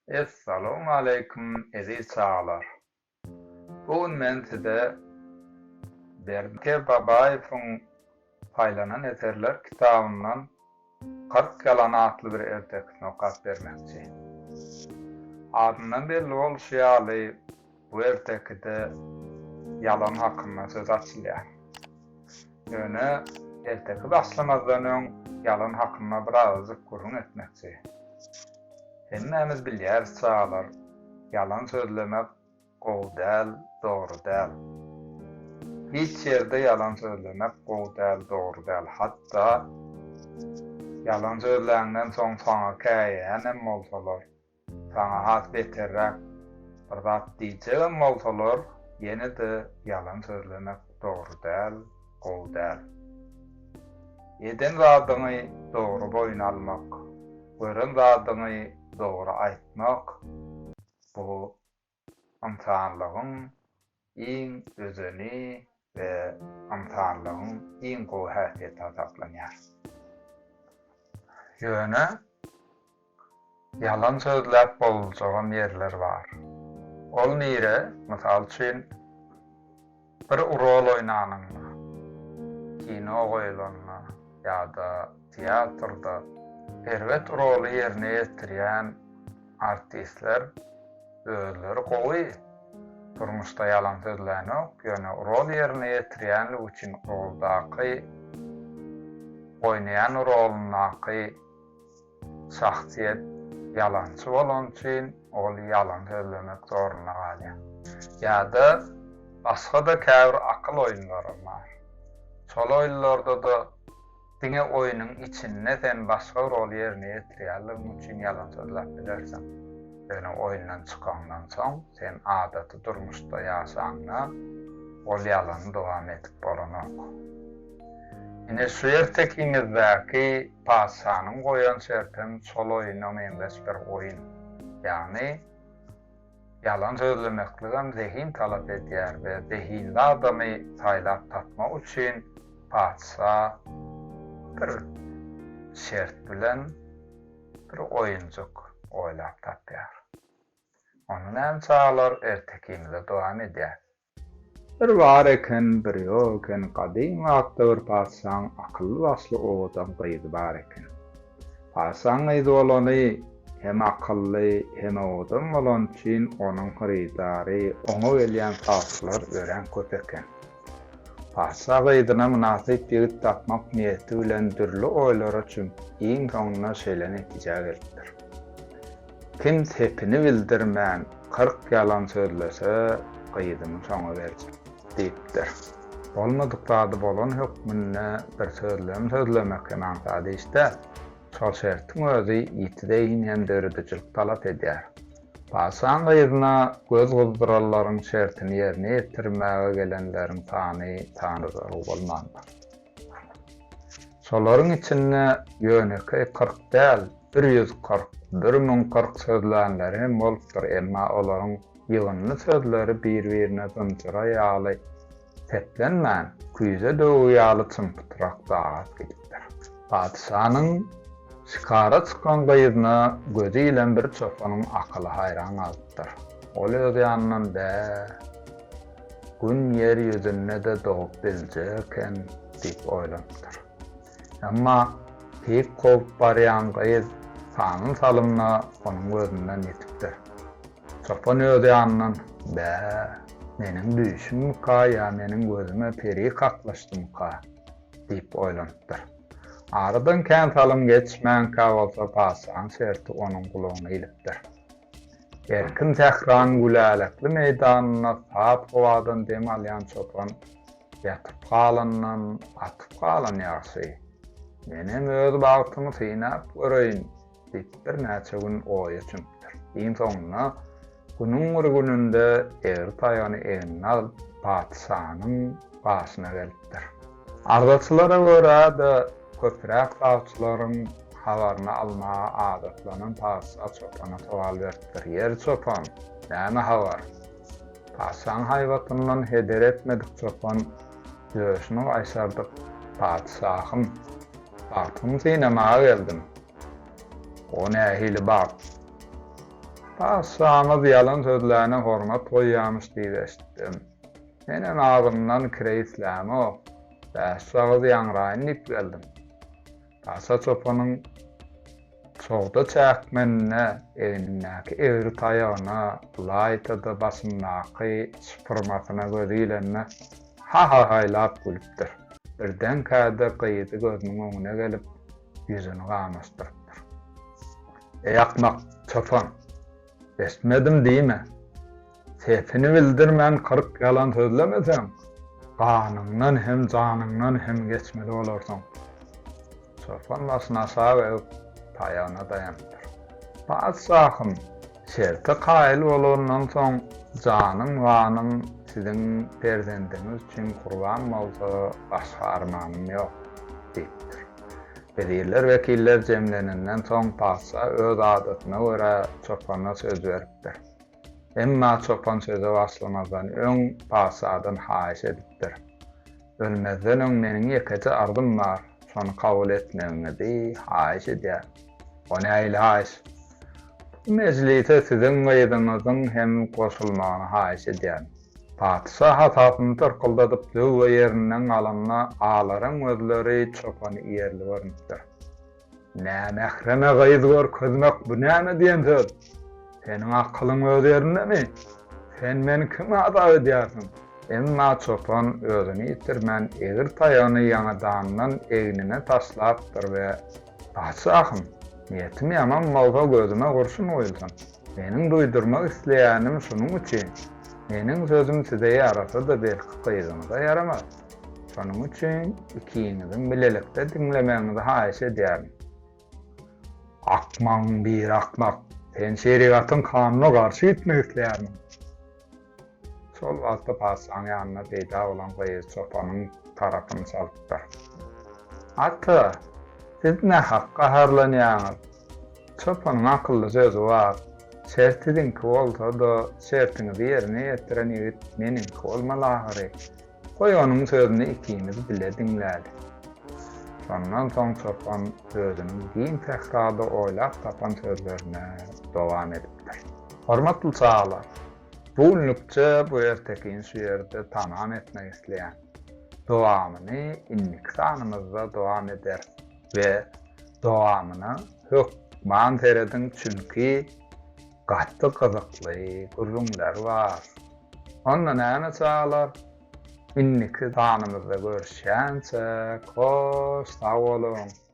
Essalawmaleýkum eziz çagalar! Bu gün men size Berdi Babaýewiň Saýlanan eserler kitabyndan 40 ýalan atly bir ertekisini okap bermekçi. Adyndan belli bolşy ýaly, bu ertekide ýalan hakynda söz açylýar. Ýöne erteki başlamazdan öň ýalan hakynda birazajyk gürrüň etmekçi. Hemmämiz bilýäris çagalar, ýalan sözlemek gowy däl, dogry däl. Hiç ýerde ýalan sözlemek gowy däl, dogry däl. Hatda ýalan sözläňden soň saňa käýeýänem bolsalar, saňa has beterräk bir zat diýjegem bolsalar, ýene-de ýalan sözlemek dogry däl, gowy däl. Eden zadyňy dogry boýun almak, gören zadyňy dogry aýtmak bu ynsanlygyň iň özeni we ynsanlygyň iň gowy häsiýeti hasaplanýar. Ýöne ýalan sözläp boljagam ýerler bar. Ol nire, mysal üçin, bir rol oýnanyňda, kino goýulanda ýa-da teatrda erbet roly ýerine ýetirýän Artistler özleri gowy, durmuşda ýalan sözlänok, ýöne rol ýerine ýetirýänligi üçin roldaky oýnaýan rolundaky şahsyýet ýalançy bolany üçin ol ýalan sözlemek zorunda galýar. Ýa-da başga-da käbir akyl oýunlaram bar. Şol oýunlarda-da Diňe oýnuň içinde sen başga roly ýerine ýetirýänligiň üçin ýalan sözläp bilersiň. Ýöne oýundan çykaňdan soň sen adaty durmuşda ýaşaňda ol ýalany dowam edip bolanok. Ine şu ertekimizdäki patyşanyň goýan şertem şol oýuna meňzeş bir oýun. Ýagny Ýalan sözlemekligem zehin talap edýär we zehinli adamy saýlap tapmak üçin patyşa bir şert bilen bir oýunjyk oýlap tapýar. Onda näme çagalar ertekimize dowam edýäs. Bir bar eken, bir ýok eken, gadym wagtda bir patyşaň akylly-başly owadan gyzy bar eken. Patyşaň gyzy bolany hem akylly, hem owadan bolany üçin onuň hyrydary, oňa gelýän sawçylar örän köp eken. Patyşa gyzyna mynasyp ýigit tapmak niýeti bilen dürli oýlara çümüp, iň soňunda şeýle netijä gelipdir. Kim sepini bildirmän, 40 ýalan sözlese, gyzymy şoňa berjek, diýipdir. Bolmadyk zady bolan hökmünde bir sözlem sözlemek hem aňsat iş däl. Şol şertiň özi ýiti zehin hem döredijilik talap edýär. Patyşaň gyzyna göz gyzdyranlaryň şertini ýerine ýetirmäge gelenleriň sany sanarlyk bolmandyr. Şolaryň içinde ýönekeý 40 däl, 140, 1040 sözlänleri hem bolupdyr, emma olaryň ýygyndy sözleri bir-birine zynjyra ýaly seplenmän, küýze döwügi ýaly çym-pytrak dagap gidipdir. Patyşanyň şikara çykan gyzyna gözi ilen bir çopanyň akyly haýran galypdyr. Ol öz ýanyndan, Bä, Gün ýer ýüzünde-de dogup biljek eken diýip oýlanypdyr. Emma keýik kowup barýan gyz sanly salymda onuň gözünden ýitipdir. Çopan öz ýanyndan, Bä, meniň düýşümmika ýa meniň gözüme peri kaklyşdymyka? diýip oýlanypdyr. Aradan kän salym geçmänkä bolsa patyşaň şerti onuň gulagyna ilipdir. Erkin sähraň gülälekli meýdanynda sap howadan dem alýan çopan ýatyp galandan atyp galan ýagşy. Menem öz bagtymy synap göreýin diýip birnäçe gün oýa çümüpdir. Iň soňunda günüň bir gününde egri taýagyny egnine alyp patyşanyň gaşyna gelipdir. Arzaçylara görä-de, köpräk sawçylaryň habaryny almaga adatlanan patyşa çopana sowal beripdir, Ýeri çopan, näme habar? Patyşaň haýbatyndan heder etmedik çopan döşüni gaýşardyp, Patyşahym, bagtymy synamaga geldim. O nähili bagt? Patyşamyz ýalan sözläne hormat goýýamyş diýip eşitdim. Menem agzymdan kireý islämok, bäşjagyz ýaňraýyn diýip geldim. Patyşa çopanyň çogda çäkmenine, egnindäki egri taýagyna, ylaýta-da başyndaky şypyrmasyna gözi ilende, ha-ha-haýlap gülüpdir. Birdenkä-de gyzy gözüniň öňüne gelip, ýüzüni gamaşdyrypdyr. Eý akmak, çopan! Eşitmedim diýme. Sesini bildirmän 40 ýalan sözlemeseň, ganyňdan hem, janyňdan hem geçmeli bolarsyň. Çopan başyny aşak egip, taýagyna daýanypdyr. Patyşahym, şerte kaýyl bolandan soň, janym-ganym siziň perzendiňiz üçin gurban bolsa, başga armanym ýok, diýipdir. Wezirler-wekiller jemlenenden soň patyşa öz adatyna görä çopana söz beripdir. Emma çopan söze başlamazdan öň patyşadan haýyş edipdir. Ölmezden öň meniň ýekeje arzym bar, şony kabul etmegiňizi haýyş edýärin. O nähili haýyş? Bu mejlise siziň gyzyňyzyň hem goşulmagyny haýyş edýärin. Patyşa hasasyny tyrkyldadyp zöwwe ýerinden galanda alaran gözleri çopany ýerli görnüpdir. Nämähreme gyz görkezmek bu näme diýen söz? Seniň akylyň öz ýerindemi? Sen meni kime azap edýärsiň? Emma çopan özüni ýitirmän egri taýagyny ýaňadandan egnine taşlapdyr we Patyşahym, niýetim ýaman bolsa gözüme gurşun guýulsyn. Meniň duýdurmak isleýänim şunuň üçin, meniň sözüm size ýarasa-da belki gyzyňyza ýaramaz. Şonuň üçin ikiňiziň bilelikde diňlemegiňizi haýyş edýärin. Akmagyň biri akmak, sen şerigatyň kanunyna garşy gitmek isleýärmiň? Şol wagtda patyşaň ýanynda peýda bolan gyz çopanyň tarapyny çalypdyr. Ata, siz nähak gaharlanýaňyz. Çopanyň akylly sözi bar. Şert siziňki bolsa-da, şertiňizi ýerine ýetiren ýigit meniňki bolmaly ahyry. Goý onuň sözüni ikimiz bile diňläli. Şondan soň çopan özüniň giň sährada oýlap tapan sözlerine dowam edipdir. Hormatly çagalar! Bu günlükçe bu ertekini şu ýerde tamam etmek isleýän. Dowamyny indiki sanymyzda dowam ederis we dowamyna hökman serediň çünki gaty gyzykly gürrüňler bar. Onda näme çagalar indiki sanymyzda görüşýänçäk hoş sag boluň.